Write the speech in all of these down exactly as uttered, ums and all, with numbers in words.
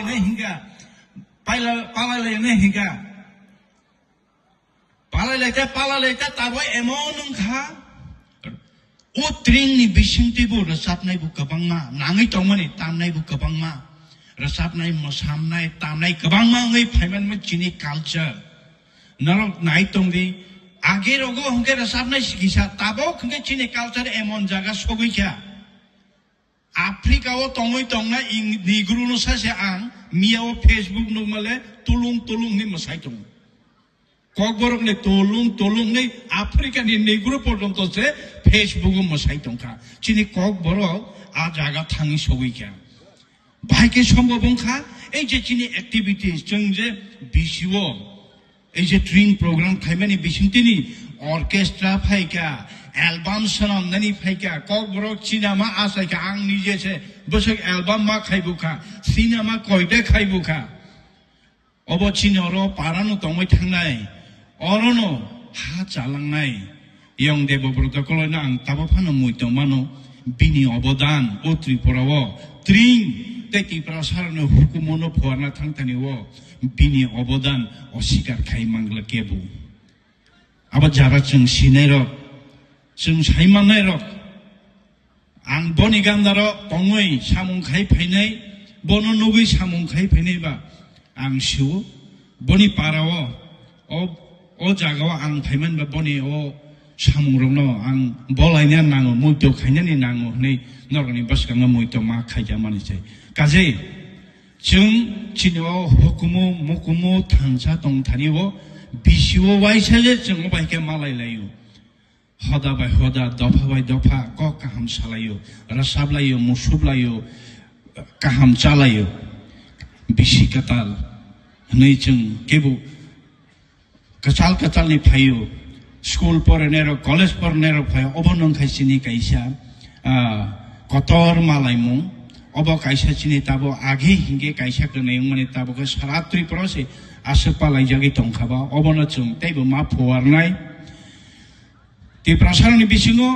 Hinga, paila, palai lai hinga. Palai lai ta, palai lai ta, tabo emon wngkha. O tring ni bisingtwi bo rwchapnai bo kwbangma, nangwi tongmani tamnai bo kwbangma. Rwchapnai, mwsamnai, tamnai kwbangma wngwi phaimanma chini culture. Norok nai tongdi, age rogo hwnkhe rwchapnai sikisa, tabok hwnkhe chini culture emon jaga sogwi kha. Africa o tongwi tongnai ing-, Negro no sasia ang miya o Facebook nukmale tulung tulung ni mwsai tongo. Kokborok ni tulung tulung ni Africa ni Negro porjonto se Facebook o mwsai tongkha. Chini Kokborok a jaga thangwi sogwi kha. Bahai khe sombhob wngkha, ei je chini activities, chwng je B C O, ei je tring program khaimani bisingtini orchestra phaikha, album swnamnani phaikha, Kokborok cinema achaikha, ang nije se bwswk album ma khaibukha, cinema koita khaibukha. Obo chini oro parano tongwi thangnai, orono ha chalangnai. Yong Debabrata koloino ang tabo phano muitom mano, bini obodan o Tripura o tring tei Tiprasarokni hukumono phuarna thangthani o bini obodan osikar khai mangla kebo. Abo jara chwng sinairok, chwng saimannairok, ang boni gandaro tongwi samung khai phainai, bono nugwi samung khai phainai ba ang sio, boni para o, o, o jaga o ang phaiman ba boni o samung rokno ang bolaina nango, muitok khainani nango hwnwi norokni bwskango muitok ma khaijak mani se. Kaje chwng chini o hukumu mukumu thansa tong thani o B C O waisa je chwng o bai khe malai laio. Hoda bai hoda, dopha bai dopha, kok kaham salaio, rwsap laio, musup laio, kaham chalaio. Bisi kwtal hwnwi chwng kebo kwchal kwchalni phaio, school porenairok, college porenairok phaio, obo nung khai chini kaisa, ah, kotor malaimung, obo kaisa chini tabo agi hingke kaisa kwnwi wngmani tabo khe sara Tripura se aswk palaijagwi tongkha ba, obono chwng teibo ma phuarnai. Tiprasarokni bisingo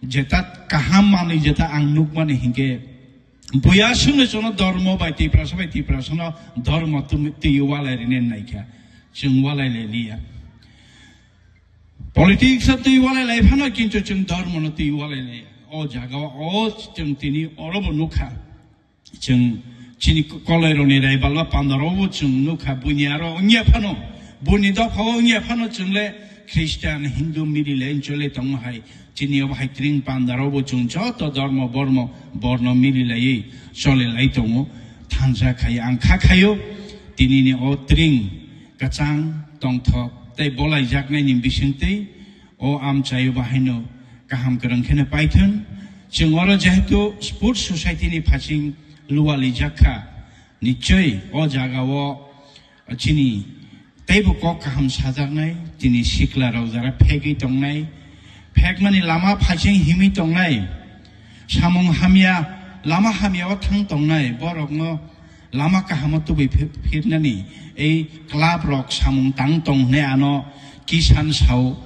jeta kaham manwi jeta ang nukmani hinkhe, buya songni chwngno dhormo bai Tiprasa bai Tiprasano dhormo twi, twi walai rwna naikha, chwng walai lai liya. Politics o twi walai lai phano kintu chwng dhormono twi walai lai. O jaga o chwng tini orobo nukha. Chwng chini koloirokni raibalo pandarokbo chwng nukha, buini aro wngya phano, buini dophao wngya phano chwngle Christian, Hindu mililai chole tongma hai. Chini obo hai tring pandarokbo chwng joto dhormo bormo borno mililaiwi cholelai tongo, thansa khai ang kha khaio. Tinini o tring kwchang tongthok tei bolaijaknaini bisingtwi o amchaio bahaino kaham kwrwng kheno paithun. Chwng oro jehetu Sports Society ni phasing lualijak kha, nichoi o jaga o chini teibo kok kaham sajaknai, chini sikla rok jara phegwi tongnai, phekmani lama phasing himwi tongnai, samung hamya, lama hamya o thang tongnai, borokno lama kahamo tubui phi-, phirnani ei club rok samung tang tong hwnwi ano Kisan sao.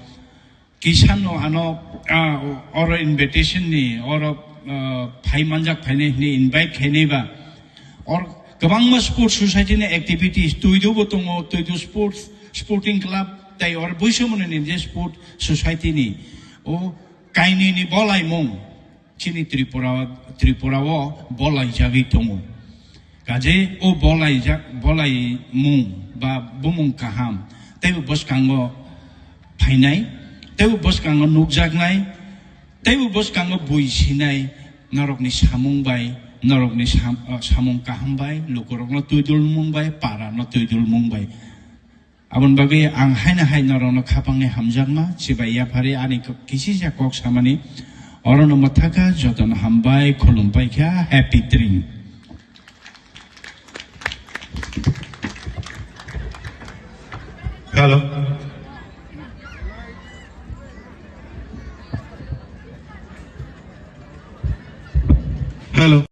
Kisan no ano, ah, oro invitation ni, oro, ah, phai manjak phainai hwnwi invite khainai ba. Or kwbangma sports society ni activities, Tuidu bo tongo, Tuidu sports, sporting club, tei or buisomoni ni je sport society ni, o kainwi ni bolaimung. Chini Tripura, Tripura o bolaijagwi tongo. Kaje o bolaijak, bolaimung ba bumung kaham teibo bwskango phainai, teibo bwskango nukjaknai, teibo bwskango bui sinai norokni samung bai, norokni sam-, ah, samung kaham bai, lukurokno twidulmung bai, parano twidulmung bai. Aboni bagwi ang haino hai norokno khapangni hamjakma, chibai yaphari ani k-, kisisa kok samani. Orono mwthakha, jotono hambai, khulumpai kha, happy tring. Hello. Hello.